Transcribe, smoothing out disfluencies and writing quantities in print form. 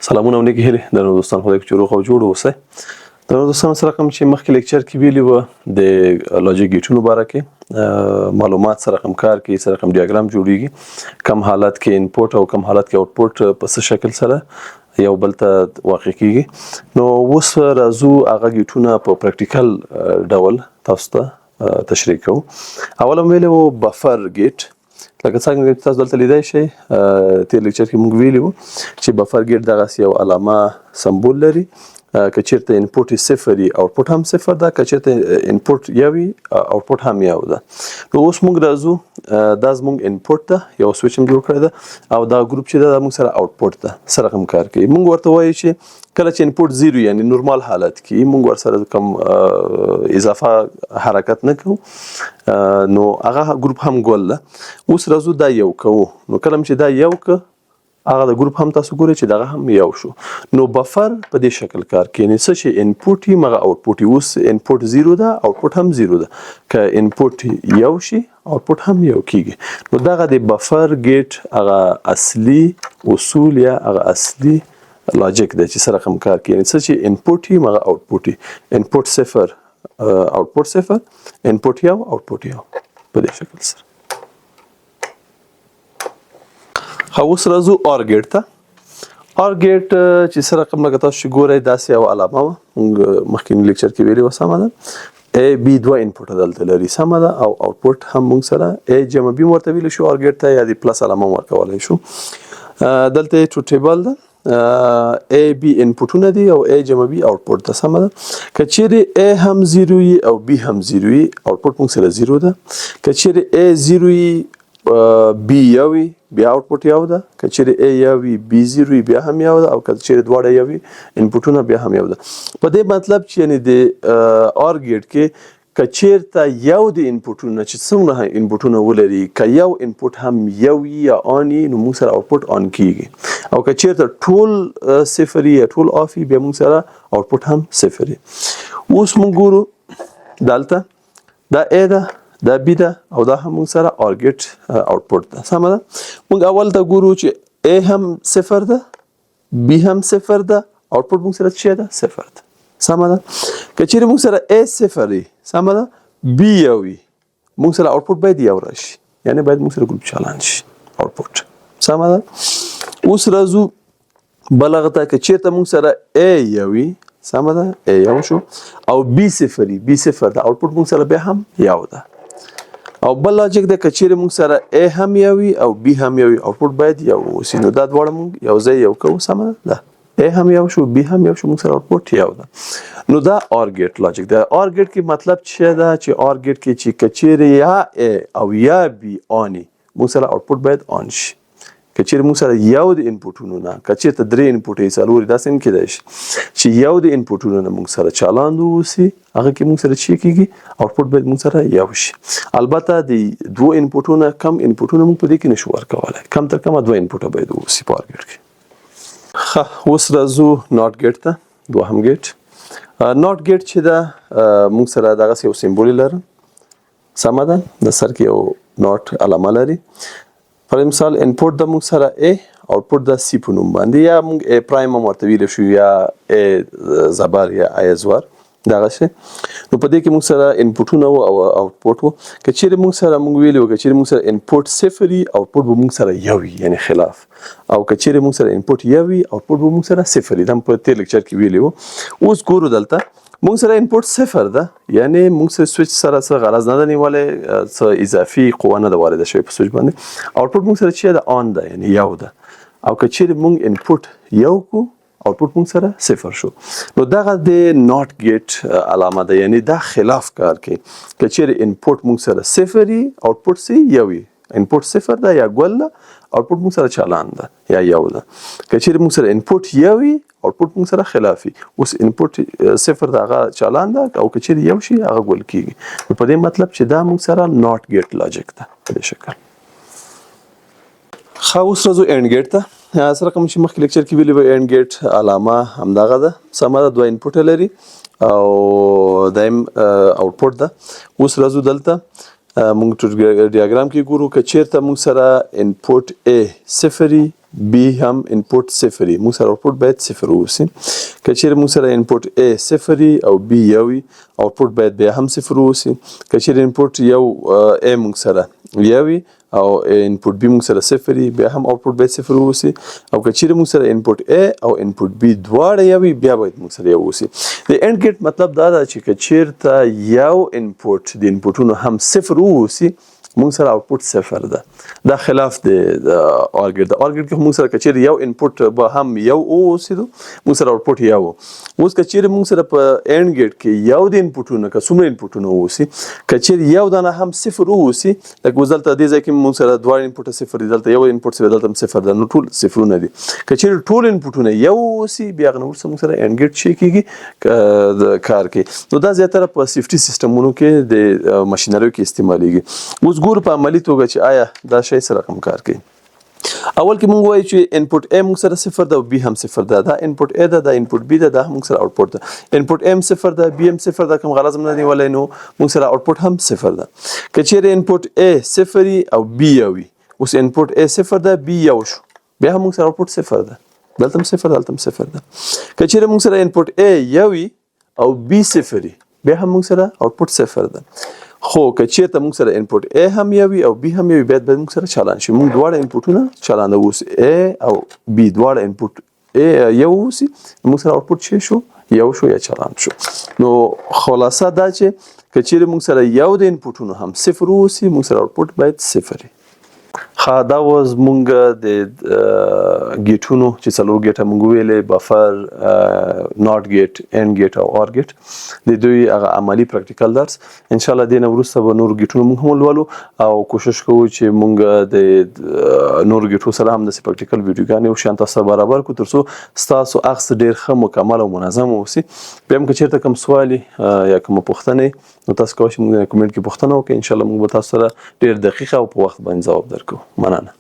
سلامونه او نیکې هیلې درنو دوستان، خدای چې روغ او جوړ اوسئ. درنو دوستانو، سره کوم چې مخکې لیکچر کې ویلي و د لاجیک ګیټونو باره کې معلومات، سره کوم کار کې سره کوم ډیاګرام جوړیږي، کم حالت کې انپوټ او کم حالت کې آوټپوټ په څه شکل سره یو بل ته واقع کیږي. نو اوس راځو هغه ګیټونه په پریکټیکل ډول تاسو ته تشریح کوو. اوله ویلي وو بفر ګیټ، لکه څنګه چې تاسو دلته لیدای شئ، تیر لیکچر کې موږ ویلي وو چې بفر ګیټ دغسې یو علامه سمبول لري. که چیرته انپوټ صفر وي، آوټپوټ هم صفر ده. که چیرته انپوټ یو وي، آوټپوټ هم یو ده. نو اوس موږ راځو، دا زموږ انپوټ ده، یو سویچ هم جوړ کړی ده، او دا ګروپ چې ده، دا موږ سره آوټپوټ ده. سره کوم کار کوي؟ موږ ورته وایو چې کله چې انپوټ زیرو، یعنی نورمال حالت کې، موږ ورسره کوم اضافه حرکت نه کوو، نو هغه ګروپ هم ګل ده. اوس راځو دا یو کوو، نو کله چې دا یو که، هغه د ګروپ هم تاسو ګورئ چې دغه هم یو شو. نو بفر په دې شکل کار کوي، یعنی څه چې انپوټ وي مغه آوټپوټ وي. اوس انپوټ زیرو ده، آوټپوټ هم زیرو ده. که انپوټ یو شي، آوټپوټ هم یو کیږي. نو دغه د بفر ګیټ هغه اصلي اصول یا هغه اصلي لاجیک دی چې سره کوم کار کوي، یعنی څه چې انپوټ وي مغه آوټپوټ وي. انپوټ صفر، آوټپوټ صفر، انپوټ یو، آوټپوټ یو، په دې شکل سره. اوس راځو اور ګیټ ته. اور ګیټ چې سره رقم لکه تاسو چې ګورئ، داسې یو علامه وه، موږ مخکیني لیکچر کې ویلي وه، سمه ده. ای بی دوه انپوټ دلته لري، سمه ده، او آوټپوټ هم موږ سره ای جمع بی ورته ویلی شو اور ګیټ ته، یا د پلس علامه ورکولی شو. دلته یې ټروت ټیبل ده. ای بی انپوټونه دي او ای جمع بی آوټپوټ ده، سمه ده. که چیرې ای هم زیرو وي او بی هم زیرو وي، آوټپوټ موږ سره زیرو ده. که چیرې ای زیرو وي، بی یو وي، بیا آوټپوټ یو ده. که چیرې ای یو وي، بی زیرو وي، بیا هم یو ده، او که چیرې دواړه یو وي انپوټونه، بیا هم یو ده. په دې مطلب چې یعنی د اور ګیټ کې که چیرته یو د انپوټونه، چې څومره انپوټونه ولري، که یو انپوټ هم یو وي یا آن وي، نو موږ سره آوټپوټ آن کیږي، او که چیرته ټول صفر یا ټول آف وي، بیا موږ سره آوټپوټ هم صفر وي. اوس موږ ګورو دلته دا ای ده، دا بی ده، او دا هم موږ سره اور ګیټ آوټپوټ ده، سمه ده. موږ اول ته ګورو چې ای هم صفر ده، بی هم صفر ده، آوټپوټ موږ سره څه ده؟ صفر ده، سمه ده. که چیرې موږ سره ای صفر وي، سمه ده، بی یو وي، موږ سره آوټپوټ باید یو راشي، یعنی باید موږ سره ګروپ چالان شي آوټپوټ، سمه ده. اوس راځو بل هغه ته، که چیرته موږ سره ای یو وي، سمه ده، ای یو شو او بی صفر وي، بی صفر ده، آوټپوټ موږ سره بیا هم یو ده. او بل لاجیک ده، که چیرې موږ سره ای هم یو وي او بی هم یو وي، آوټپوټ باید یو اوسي. نو دا دواړه موږ یو ځای یو کوو، سمه ده. دا ای هم یو شو، بی هم یو شو، موږ سره آوټپوټ یو ده. نو دا اور ګیټ لاجیک ده. اور ګیټ کې مطلب څه ده؟ چې اور ګیټ کې چې کچېرې یا ای او یا بی آني، موږ سره آوټپوټ باید آن شي. که چیرې موږ سره یو د انپوټونو نه، که چیرته درې انپوټ یې، څلور، داسې هم کېدای شي چې یو د انپوټونو نه موږ سره چالاند واوسي، هغه کې موږ سره چی کېږي؟ آوټپوټ باید موږ سره یو شي. البته د دوو انپوټونو کم انپوټونه موږ په دې کې نشو ورکولی، کم تر کمه دوه انپوټه باید واوسي په اور ګیټ کې. ښه، اوس راځو ناټ ګیټ ته، دوهم ګیټ. ناټ ګیټ چې ده، موږ سره دغسې یو سمبول لري، سمه ده، د سر کې یو ناټ علامه لري. پر مثال انپوټ د موږ سره ای، آوټپوټ د سی په نوم باندې، یا موږ ای پرایم هم ورته ویلی شو، یا ای زبر یا ای زور، دغه شی. نو په دې کې موږ سره انپوټونه وو او آوټپوټ وو. که چیرې موږ سره، موږ ویلي وو، که چیرې موږ سره انپوټ صفر وي، آوټپوټ به موږ سره یو وي، یعنی خلاف، او که چیرې موږ سره انپوټ یو وي، آوټپوټ به موږ سره صفر وي. دا په تیر لیکچر کې ویلي وو. اوس ګورو دلته موږ سره انپوټ صفر ده، یعنی موږ سره سویچ سره څه غرض نه ده نیولې، څه اضافي قوه نه ده وارده شوې په سویچ باندې. آوټپوټ موږ سره چې ده؟ آن ده، یعنی یو ده. او که چیرې موږ انپوټ یو کو، آوټپوټ موږ سره صفر شو. نو دغه د ناټ ګیټ علامه ده، یعنی دا خلاف کار کوي. که چیرې انپوټ موږ سره صفر وي، آوټپوټ سي یو وي. انپوټ صفر ده یا ګل ده، آوټپوټ موږ سره چالان ده یا یو ده. که چیرې موږ سره انپوټ یو وي، آوټپوټ موږ سره خلاف وي. اوس انپوټ صفر ده، هغه چالان ده، او که چیرې یو شي، هغه ګل کیږي. نو په دې مطلب چې دا موږ سره ناټ ګیټ لاجیک ده په دې شکل. ښه، اوس راځو اینډ ګیټ ته. سره کوم چې مخکې لیکچر کې ویلي وو، اینډ ګیټ علامه همدغه ده، سمه ده، دوه انپوټ لري او دایم آوټپوټ ده. اوس راځو دلته. موږ ټروت ډیاګرام کې ګورو، که چیرته موږ سره انپوټ A صفر، B هم انپوټ صفر، موږ سره آوټپوټ باید صفر اوسي. که چیرې موږ سره انپوټ A صفر او B یو، آوټپوټ باید بیا هم صفر اوسي. که چیرې انپوټ یو A موږ سره یو او انپوټ B موږ سره صفر، بیا هم آوټپوټ باید صفر اوسي. او که چیرې موږ سره انپوټ A او انپوټ B دواړه یو، بیا باید موږ سره یو اوسي. د AND gate مطلب دا ده چې که چیرته یو انپوټ د انپوټونو هم صفر اوسي، موږ سره آوټپوټ صفر ده. دا خلاف د OR gate. د OR gate کې موږ سره کچېرې یو انپوټ به هم یو اوسېدو، موږ سره آوټپوټ یو. اوس کچېرې موږ سره په AND gate کې یو د انپوټونو، که څومره انپوټونه اوسي، کچېرې یو دانه هم صفر اوسي، لکه اوس دلته دې ځای کې موږ سره دواړه انپوټ صفر دي، دلته یو انپوټ صفر، دلته هم صفر ده، نو ټول صفرونه دي. کچېرې ټول انپوټونه یو اوسي، بیا هغه وروسته موږ سره AND gate چې کېږي د کار کوي. نو دا زیاتره په safety سیستمونو کې، د ماشینریو کې استعمالیږي. اوس ګورو په عملي توګه چې آیا دا شی څه رقم کار کوي. اول کې مونږ وایو چې انپوټ A مونږ سره صفر ده او B هم صفر ده. دا انپوټ A ده، دا انپوټ B ده، دا هم مونږ سره آوټپوټ ده. انپوټ A هم صفر ده، B هم صفر ده، کوم غرض هم نه نیولی، نو مونږ سره آوټپوټ هم صفر ده. که چیرې انپوټ A صفر او B یو وي، اوس انپوټ A صفر ده، B یو شو، بیا هم مونږ سره آوټپوټ صفر ده. دلته هم صفر، دلته هم صفر ده. که چیرې مونږ سره انپوټ A یو وي او B صفر وي، بیا هم مونږ سره آوټپوټ صفر ده. خو که چیرته موږ سره انپوټ A هم یو او B هم یو، باید موږ سره چالان شي. موږ دواړه انپوټونه چالان اوسي، A او B دواړه انپوټ A یو اوسي، موږ سره آوټپوټ شي شو، یو شو یا چالان شو. نو خلاصه دا چې که چیرې موږ سره یو د انپوټونو هم صفر اوسي، موږ سره آوټپوټ باید صفر وي. ښه، دا و زمونږ د ګیټونو چې څلور ګیټه مونږ ویلې، buffer، NOT gate، AND gate او OR gate، د دوی هغه عملی practical درس. ان شاء الله دینه وروسته به نور ګیټونه مونږ هم ولولو او کوشش کوو چې مونږ د نور ګیټو سره هم د practical ویډیوګانې او شیان تاسو برابر کو، ترڅو ستاسو اخص ډیر ښه، مکمل او منظم اوسي. بیا هم که چیرته کوم سوال یا کومه پوښتنه، نو تاسو کولی شئ موږ comment کې پوښتنه وکړئ. ان شاء الله موږ به تاسو سره ډیر دقیق او په وخت باندې ځواب درکړو. مننه.